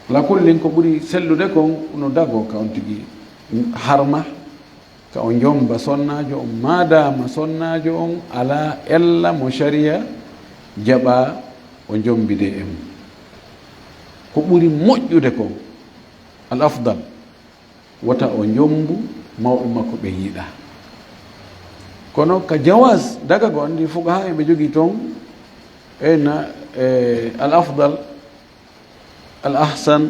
Ala kullin, ko ɓuri sellude kon no dagoo ka on tigi harma, ka o jomba sonnaajo on, maadaama sonnaajo on alaa ella mo sharia jaɓaa o jombide e mum. Ko ɓuri moƴƴude kon, al afdal, wota o jombu mawɓe makko ɓe yiɗa. Kono ka jawaaz, daga ko anndi fuqahaa en ɓe jogii toon, eyna, e, al afdal, al ahsan,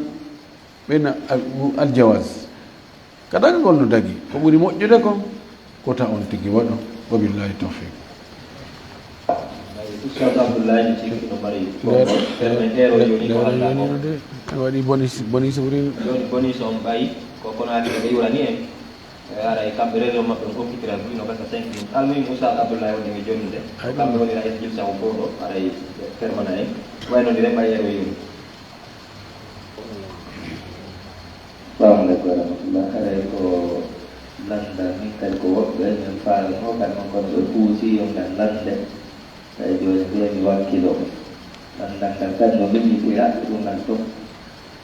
ɓeyna al, al jawaaz. Ka dagagol no dagi, ko ɓuri moƴƴude kon, kota on tigi waɗo. Wabillahi tawfiq. Ustaz Abdullahi, mi sikki no mari konngol. Nder, nder, nder, nder, nder, nder, nder, waɗi bonis, bonis wuri. Joni bonis on ɓay, ko kono ake ɓe yurani en. E, haray kamɓe réseau maɓɓe on okkitira bino gasa cinq minutes. Almuhim, Ustaz Abdullahi woni ɓe jonnude. Ay, ɗum. Kamɓe woni rais jilsa o fof ɗo, haray permanent en. Wayno ndi remɓa yeero yoni. Salamu aleykum wa rahmatullah. Haray ko lanndal, min kadi ko woɓɓe min faalano kadi, non kono ɓe puusi yo ngal lannde. Tawi jooni mbiya mi wakkilo. Lanndal ngal kadi no min yiɗi yaɓɓe ɗum ngal fof.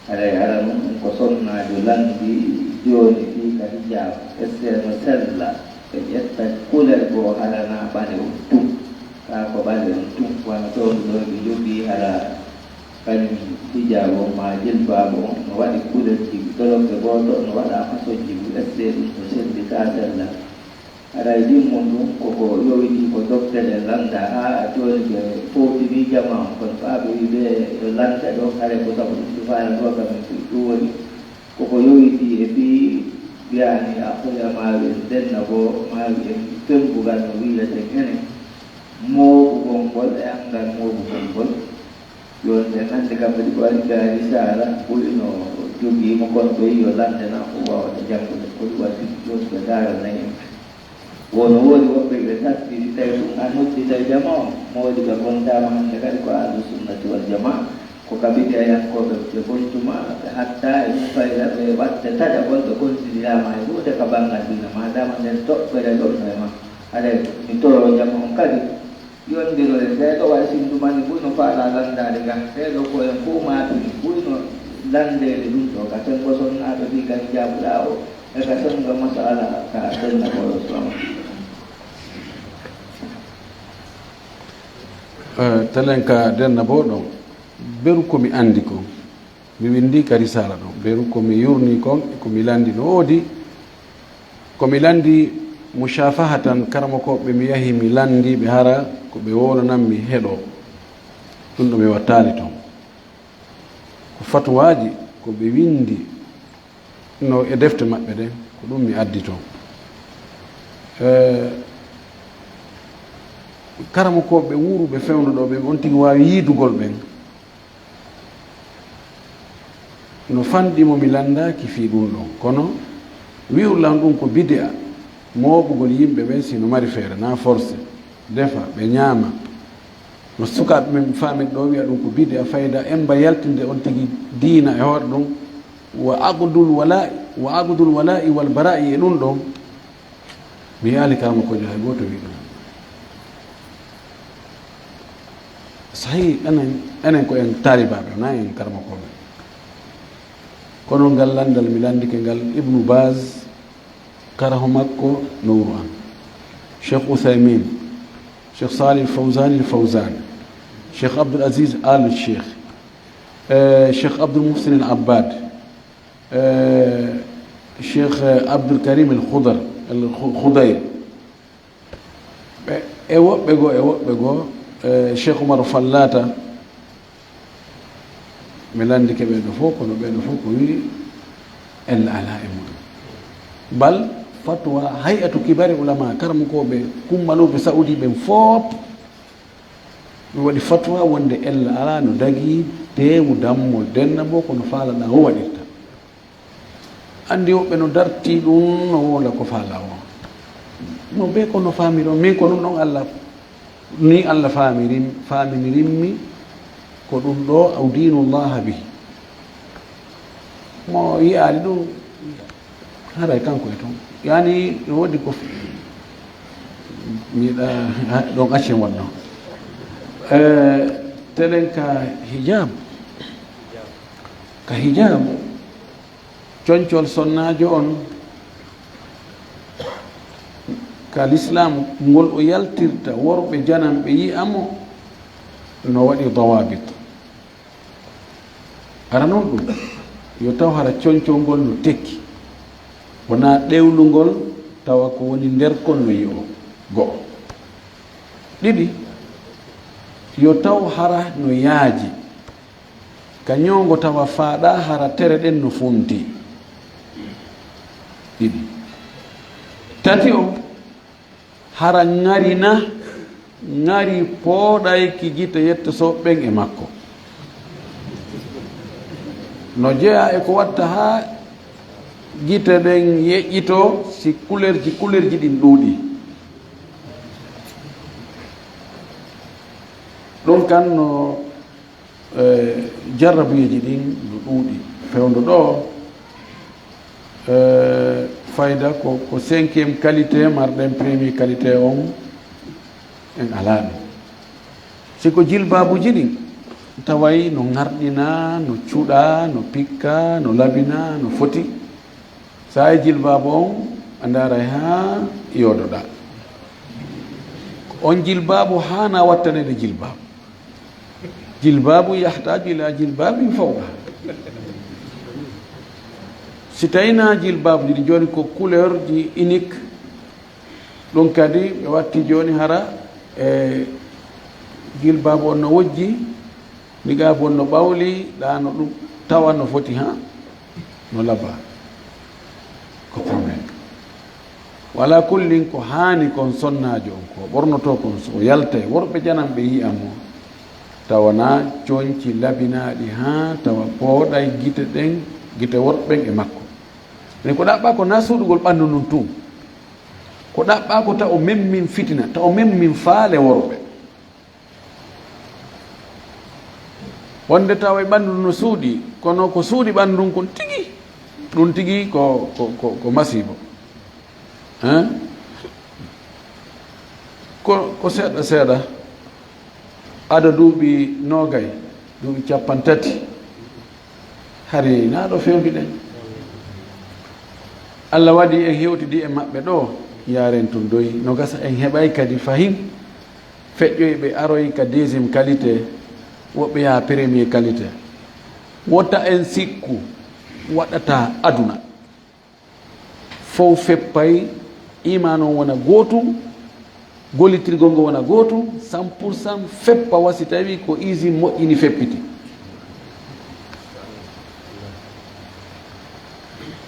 Haray ara ɗum ko sonnaajo lanndi jooni fii ka hijaab, ester no sella, ɓe ƴetta kulel goo hara na ɓale on tun. Kaa ko ɓale on tun, wano ɗoo ɗoo ɓe jogii hara kañum hijaabu on maa jilbaabu on no waɗi kulelji, dolokke gooto no waɗa fasoŋji mum, ester ɗum no selli ka sella. Haray ɗimmun ɗum ko ko yowitii ko doktel en lannda haa jooni ɓe fowtini jamaa on, kono ɓaa ɓe wii ɓe yo lannda ɗoo, haray ko sabu ɗum sifaara ɗoo kam ɗum woni ko ko yowitii e fii yaani akoya maawi en denna goo maawi en fenngugal no wiireten enen. Mooɓugol ngol e anngal mooɓugol ngol. Yo en annde kam kadi ko ari ka risaala, ɓuri no jogii mo, kono ɓe yo lannde na o waawata janngude. Ko ɗum waɗi jooni ɓe ndaarana en. Wono woodi woɓɓe ɓe satti, si tawi ɗum a noddi tawi jama o, mo woodi ɓe kontaama hannde kadi ko ahlu sunnati wal jamaa, ko ka bidiyayankooɓe ɓe kontuma, ɓe hatta e ɗum fayda, ɓe watta taƴagol, ɓe konsidiraama e huunde ka banngal diina, maadaama nden toɓɓere ɗon no e ma. Haray mi toro jama on kadi, yondiroɗen, ɓee ɗoo waɗi sinndumani buy no faalaa lanndaade ga. Ɓee ɗoo ko en fow maapini buy no lanndeede ɗum ɗoo ka senngo sonnaaɓe fii ka hijaabu ɗaa o, e ka senngo masala ka senngo ko Islam. Eh, telen ka denna boo ɗon, beru ko mi anndi kon. Mi winndi ka risaala ɗon, beru ko mi yurni kon, e ko mi lanndi no woodi, ko mi lanndi mushafahatan, karamokooɓe mi yahi mi lanndi ɓe hara ko ɓe wowlanan mi heɗo, ɗum ɗo mi wattaali ton. Ko fatuwaaji ko ɓe winndi no e defte maɓɓe ɗen, ko ɗum mi addi ton. Eh, karamokooɓe wuuruɓe fewndo ɗo ɓen, on tigi waawi yiidugol ɓen. No fanɗi mo mi lanndaaki fii ɗum ɗon, kono wi'u lan ɗum ko bidi'a, mooɓugol yimɓe ɓen si no mari feere, na forcé, defa, ɓe ñaama. No sukaaɓe men faamiri ɗo wi'a ɗum ko bidi'a, fayda en mba yaltinde on tigi diina e hoore ɗum, wa aqdul wala'i, wa aqdul wala'i wal bara'i e ɗum ɗon. Mi yi'aali karamokoojo hay gooto wi'i ɗum. Sahih, enen, enen ko en taalibaaɓe, wonaa en karamokooɓe. Kono ngal lanndal mi lanndike ngal, Ibnu Baz, karaho makko no wuro an. Cheikh Uthaymin, Cheikh Salih Fawzani Fawzan, Cheikh Abdul Aziz Al Cheikh, Eh, Cheikh Abdul Muhsin Al Abbad, eh, Cheikh, eh, Abdul Karim Al Khudar, Al Khu-, Khudayr. Ɓe, e woɓɓe goo, e woɓɓe goo, eh, Cheikh Umar Fallata, mi lanndike ɓee ɗoo fof, kono ɓee ɗoo fof ko wii ella alaa e muɗum. Bal fatwa Hay'atu Kibari Ulama, karamokooɓe kummalooɓe Saudi ɓen fof, mi waɗi fatwa wonde ella alaa no dagii teewu dammo denna mo kono faalaɗaa o waɗirta. Anndi woɓɓe no dartii ɗum, no woola ko faalaa o. No bee ko no faamiri o, min ko ɗum ɗon Allah, ni Allah faamirin, faaminirimmi ko ɗum ɗo, aw diinu Allaha bihi. Mo yi'aali ɗum, haray kanko e toon. Yaani, no woodi ko f-, mi yiɗa, ha, ɗon accen wonno. Eh, telen ka hijab. Ka hijab, concol sonnaajo on ka lislaam ngol o yaltirta worɓe jananɓe yi'a mo, no waɗi dawabit. Aranol ɗum, yo taw hara concol ngol no tekki, wonaa ɗewlungol tawa ko woni nder kon no yi'o, go'o. Ɗiɗi, yo taw hara no yaaji, ka ñoongo tawa faaɗaa hara tere ɗen no funti. Ɗiɗi. Tati on, hara ŋari na, ŋari pooɗay ki gite yetto so ɓen e makko. No jeyaa e ko watta haa gite ɗen yeƴƴitoo si kulerji, kulerji ɗin ɗuuɗi. Ɗum kan no, eh, jarrabuyeeji ɗin no ɗuuɗi. Fewndo ɗoo, eh, fayda ko, ko cinquième qualité, marɗen premier qualité on, en alaa ɗum. Si ko jilbaabuuji ɗin, taway no ŋarɗina, no cuɗa, no pikka, no labina, no foti. Sa e jilbaabu on, a ndaaray haa yoodoɗaa. On jilbaabu haana wattaneede jilbaabu. Jilbaabu yahtaju ila jilbaabin fawqa. Si tawii na jilbaabuuji ɗin jooni ko couleur ji unique, ɗum kadi ɓe watti jooni hara e jilbaabu on no wojji, niqaabu on no ɓawli, ɗa no ɗum tawa no foti haa no laba. Ko problème. Wala kullin ko haani kon sonnaajo on ko ɓornotoo kon so o yaltay worɓe jananɓe yi'a mo, tawa na conci labinaaɗi haa tawa pooɗay gite ɗen, gite worɓe ɓen e makko. Nden ko ɗaɓɓaa ko na suuɗugol ɓanndu ndun tun. Ko ɗaɓɓaa ko ta o memmin fitina, ta o memmin faale worɓe. Wonde tawa e ɓanndu ndun no suuɗi, kono ko suuɗi ɓanndu ndun kon tigi, ɗum tigi ko, ko, ko, ko masiibo. Hein? Ko, ko seeɗa seeɗa, ado duuɓi noogay, duuɓi cappanɗe tati, hari na ɗo fewndi ɗen. Allah waɗi en hewtidi e maɓɓe ɗo, yaaren tun doyi. No gasa en heɓay kadi fahin feƴƴoyɓe aroy ka deuxième qualité, woɓɓe yaha premier qualité. Wota en sikku waɗata aduna. Fow feppay, iman on wona gootum, gollitirgol ngol wona gootum, cent pour cent feppa wa si tawi ko usine moƴƴini feppiti.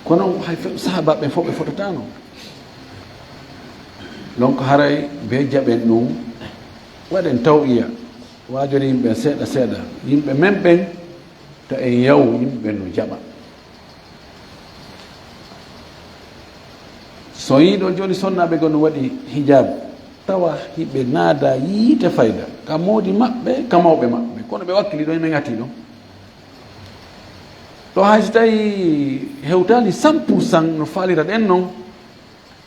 Kono hay fe-, sahaabaaɓe ɓen fof ɓe fotataano. Donc haray be jaɓen ɗum, waɗen taw iya, waajori yimɓe seeɗa seeɗa, yimɓe men ɓen, ta en yaw yimɓe ɓen no jaɓa. So yiɗo jooni sonnaaɓe goo no waɗi hijab, tawa hiɓe naada yiite fayda, ka moodi maɓɓe, ka mawɓe maɓɓe, kono ɓe wakkili ɗon, ɓe ŋati ɗon. Ɗo hay si tawi hewtaali cent pour cent no faalira ɗen non,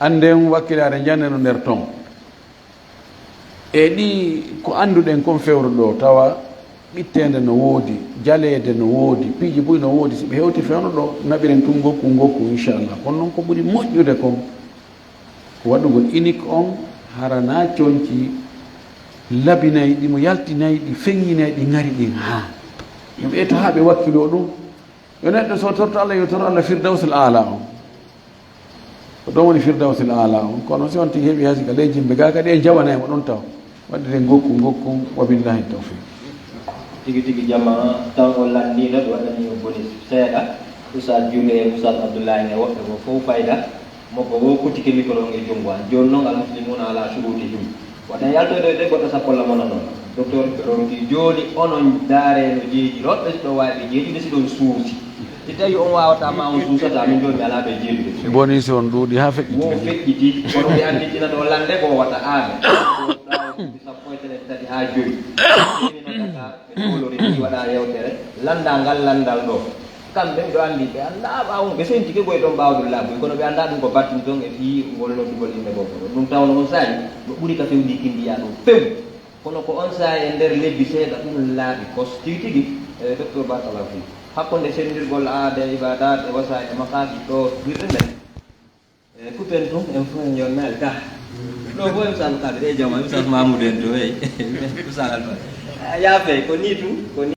annden wakkilaare njande no nder ton. E ɗi ko annduɗen kon fewre ɗo, tawa ɓitteende no woodi, jaleede no woodi, piiji buy no woodi. Si ɓe hewti fewno ɗo, naɓiren tun ngokku, ngokku, inchallah. Kono non ko ɓuri moƴƴude kon, ko waɗugol unique on, hara na conci labinay ɗi, mo yaltinay ɗi, feŋŋinay ɗi, ŋari ɗin haa. Yimɓe etta haa ɓe wakkiloo ɗum. Yo neɗɗo so torto Allah, yo toro Allah Firdawsul Aala on. Ko ɗon woni Firdawsul Aala on. Kono si on tigi heɓi haasi ka ley jimɓe gaa kadi, en jaɓanay mo ɗon taw. Waɗde ngokku, ngokku, wa billahi tawfiq. Tigi tigi jama tan o lanndino, ɗo waɗani o boni seeɗa. Oustaz Diouf e Oustaz Abdoulaye e woɓɓe ko fof fayda. Mo ko wo kuttike micro on e junngo an. Jooni noon, al muslimuna ala shurutihim. Waɗa yaltoyde de goɗɗo sappo la mono noon. Docteur ronki jooni, onon ndaare no jeejirooɓe, si ɗo waawi ɓe jeejude, si ɗon suusi. Si tawi on waawata ma on suusata, min jooni mi alaa ɓe jeejude. Boni si on ɗuuɗi haa feƴƴiti. Wo feƴƴiti, kono ɓe anndi tina ɗo lannde ko wata aame. Ɗo ɗaawo duuɓi sappo e tati haa joyi. Ɓe ɗowlori ni waɗa yewtere. Lannda ngal lanndal ɗo. Kamɓe miɗo anndi ɓe anndaa ɓaawo, ɓe sentike goy ɗon ɓaawo ɗum laaɓuy, kono ɓe anndaa ɗum ko battin toon e fii ngol noddugol innde goo. Kono ɗum tawno on saa'i no ɓuri ka fewndi kindiyaa ɗum few. Kono ko on saa'i e nder lebbi seeɗa ɗum laaɓi kos tigi tigi. E, docteur, barakallahu fiik. Hakkunde senndirgol aada e ibaadaat e wasaa'il e maqaasid ɗo wirde men. E, kupen tun, en fof en yonnaali ka. Ɗo fof en sal kaɓe ɗe jama, en sal Mamoudou en to, hey. Ko sal Alfa. Yaafe, ko nii tun, ko nii.